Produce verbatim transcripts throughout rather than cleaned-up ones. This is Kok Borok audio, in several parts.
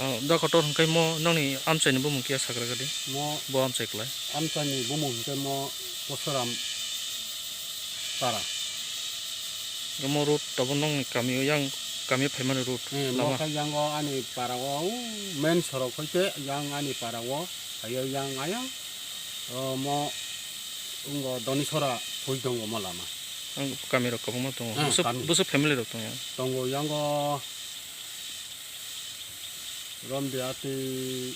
Ah, da kotor hwnkhe mo nongni amchaini bumung kiya sagra gadi? Mo Bo amchai klai. Amchaini bumung hwnkhe mo Posoram para. Mo road tabuk nongni kami o yang kami phaimani road. Eh, mo lama. Khe yang o ani para o, u main sorok hoite yang ani para o, phaiyo yang ayang, o mo wngkha Donisora phui tongo mo lama. Ang kami rok kwbangma tongo. Eh, Bwswk, kami. Bwswk family rok tongo yang? Tongo yang o Romde atwi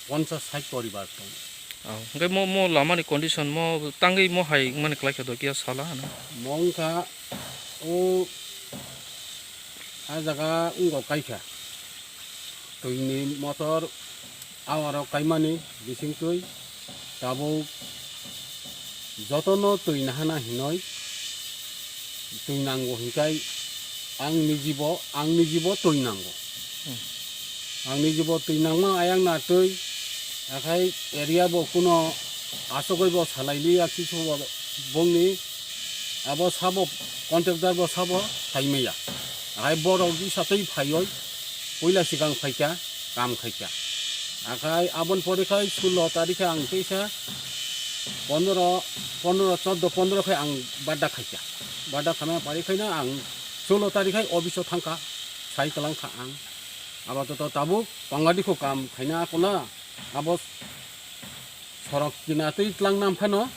ponchas sait poribar tongo. Oh, hwnkhe mo, mo lamani condition mo tangwi mo hai wngmani kwlai kha do kiya sala hwnwi? Mo wngkha o, a jaga wngkha kaikha. Twini motor awarok kaimani bisingtwi tabuk jotono twi nahana hinoi twi nango hinkai ang nijibo, ang nijibo twi nango. Hmm. Ang nijibo twi nangma ayang na twi, akhai area bo kuno asogoi bo salai liya kisu bo bongni abo sabo contractor bo sabo phaimaya. Akhai borok bisa twi phaioi puila sikang phaikha. Kam khaikha. Akhai aboni pore khai sullo tarikhe ang teisa pondro, pondro, chordo, pondro khai ang badda khaikha. Badda khamaya pari khaina ang sullo tarikhe office o thangkha, sai kwlangkha ang. Apato tabuk pangadi kho kam khaina kona abo sorok kina twi tlang nam phano.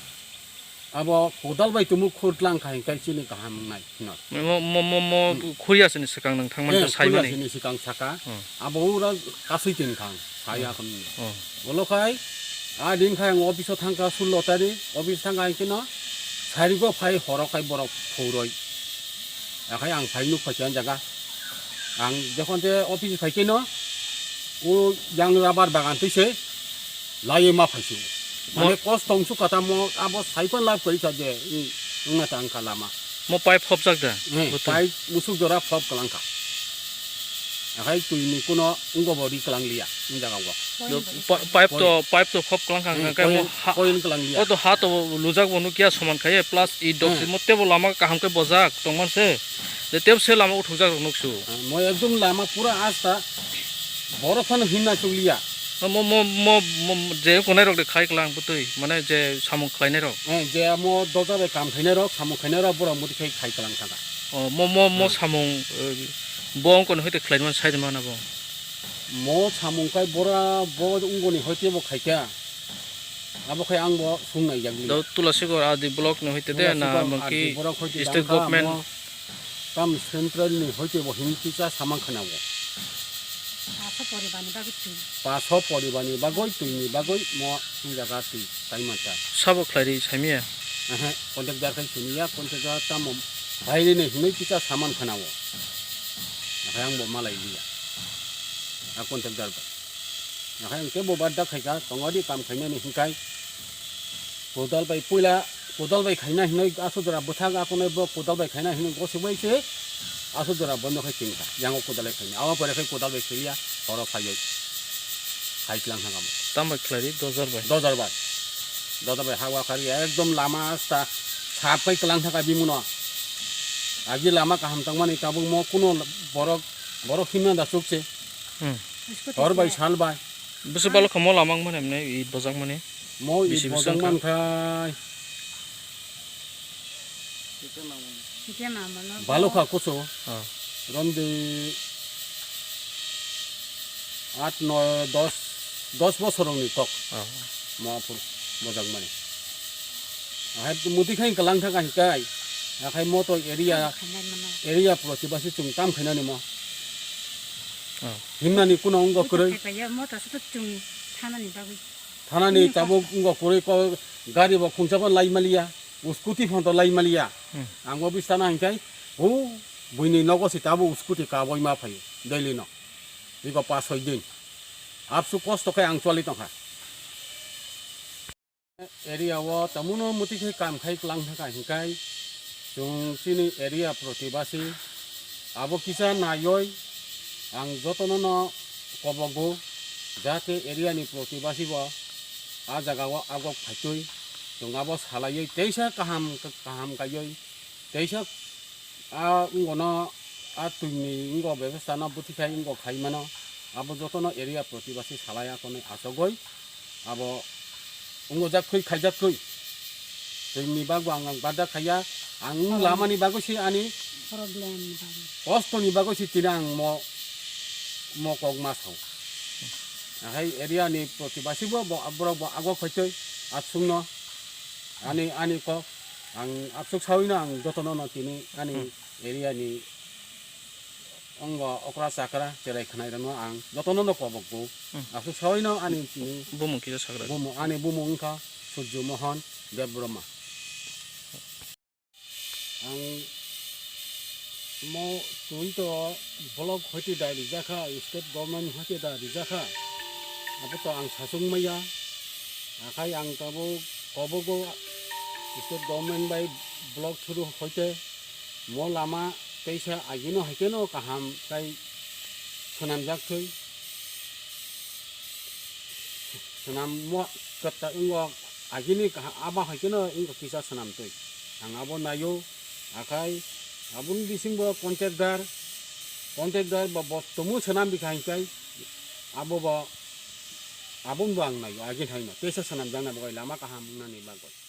Abo kodal bai tumu khur tlang kha hinkai chini kaham wngnai hinor. Mo, mo, mo, mo Hmm. khuri asini swkang nang thangmani Eh, ta khuri saimani. Asini swkang saka. Hmm. Abo ura kasui tin khang, saya Hmm. khon. Hmm. Bolo khai, a din khai ang office o thangkha sullo tari, office thangkha hinkhe no, sari go phai horo khai borok khuroi. Akhai ang phai nuk phai khe jaga. Ang jokhon je office phai khe no, o yang rubber bagan twi se, Laiwi ma phaisio. Mo- Mane kos tong su kata mo abo saipan lab kari sa je, wng, wngna ta wngkha lama. Mo pipe hopjak da? Eh, Bwtwi. Pipe musuk jora flop kwlangkha. Akhai twi ni kuno wngbo bo ri kwlang liya, wng jaga o. Do pa-, pipe to, pipe to hop kwlangkha, Eh, hwnkhe mo coil, ha, coil kwlang liya. O to ha to lujak bo nukya soman khai, plus i dok Hmm. mo tebo lama kaham khe bojak tongman se. Je tebo se lama uthukjak rok nuksu. Eh, mo ekdom lama pura asta borok phano hinna chukliya. Mo, mo, mo, mo, je konai rok de khai klang bwtwi, mane je samung khlainai rok. Eh, je amo doja bai kam khainai rok, samung khainai rok, borok muti khai khai klang thangkha. O, mo, mo, mo Hmm. samung, eh, bo wngkoni hoite khlaimani sai de mana bo? Mo samung kai bora bo wngkoni hoite bo khaikha. Abo khai ang bo sung nai jagli. Do Tulasigor R D block ni hoite de na Tulasigor mangki R D block hoite state tangkha government? Amo Tam central ni hoite bo himkisa samang khana o. Paso poribar ni bagwi twi. Paso poribar ni bagwi twi ni bagwi mo wng jaga twi tai manta. Sabo khlai ri saimiya? Ehe, contractor khai siniya, contractor tamo bahai ni hinwi kisa saman khana o. Akhai ang bo malai liya. A contractor bai. Akhai ang kebo badda khaika, tongodi kam khainani hinkai. Kodal bai puila, kodal bai khaina hinwi asuk jora bwthak akonai bo kodal bai khaina hinwi gosik bai se asuk jora bondo khai tingkha. Yango kodal bai khaina. Abo pore khai kodal bai khaiya, horo phaiwi. Khai tlang thangkha bo. Tam bai khlai ri, dojar bai? Dojar bai. Dojar bai hawa khari ekdom lama asta sap khai tlang thangkha bimuno. Agi lama kaham tangmani tabuk mo kuno borok, borok himna da chukse. Hmm. Hor bai sal bai. Bwswk balo kha mo lama wngmani emne i bojak mani? Mo i bisi bisi bojak wngkha? Mankhai. Balo kha kusu. Ah. Romdi at, noi, dos, dos bosor wngni kok. Ah. Mo aphuru bojak mani. Ahai muti khai kalang thaka hikai. Akhai moto area, area protibasi chwng tam khainani mo. Ah. Himnani kuno wngkha kwrwi. Moto kaiya, moto se to chwng thanani bagwi. Thanani tabuk wngkha kwrwi ko gari bo khungsa bo lai maliya, scooty phano lai maliya. Hmm. Ang o bwsano hwnkhai, o buini nogo se tabuk scooty kaboi ma phaio, daily no. Iko pas soi din. Absu kosto khe ang choli tongkha. Area o tamuno muti khe kam khai klang thangkha hinkai chwng chini area protibasi abo kisa naioi ang jotono no kobogo jate area ni protibasi bo a jaga o agok phaitwi chwng abo salaioi teisa kaham kaham kaioi teisa a wngno A twini wngkha bebostha no bwtwi khai wngkha khai mano, abo jotono area protibasi salai akonwi achogwi abo wngkha jak thwi khaijak thwi. Twini bagwi ang, ang bada khaiya, ang lamani bagwi se ani Problem ni bagwi. Kosto ni bagwi se tini ang mo, mo kok ma sao. Ahai area ni protibasi bo, bo, borok bo agok phaitwi atsukno ani, ani kok ang atsuk sawi no ang jotono no tini ani area ni Ongo okra chakra cherai khwnairokno ang jotono no kobokgo. Hmm. Aswk sawi no ani tini Bumung kisa sakra. Bumung, ani bumung wngkha Surjo Mohon Debbarma. Ang mo twi to block hoite da rijakha, state government hoite da rijakha. Abo to ang sachung maya. Akhai ang tabuk kobogo state government bai block through hoite mo lama teisa agino haikeno kaham tai swnamjak thwi. Swnam mo kwta wngok agini kaham aba haikeno wngkha kisa swnam twi. Ang abo naio akhai aboni bisingbo contractor, contractor ba bo tumu swnam bikha hinkai abo bo aboni bo ang naio agini haino teisa swnamjaknai bagwi lama kaham wngnani bagwi.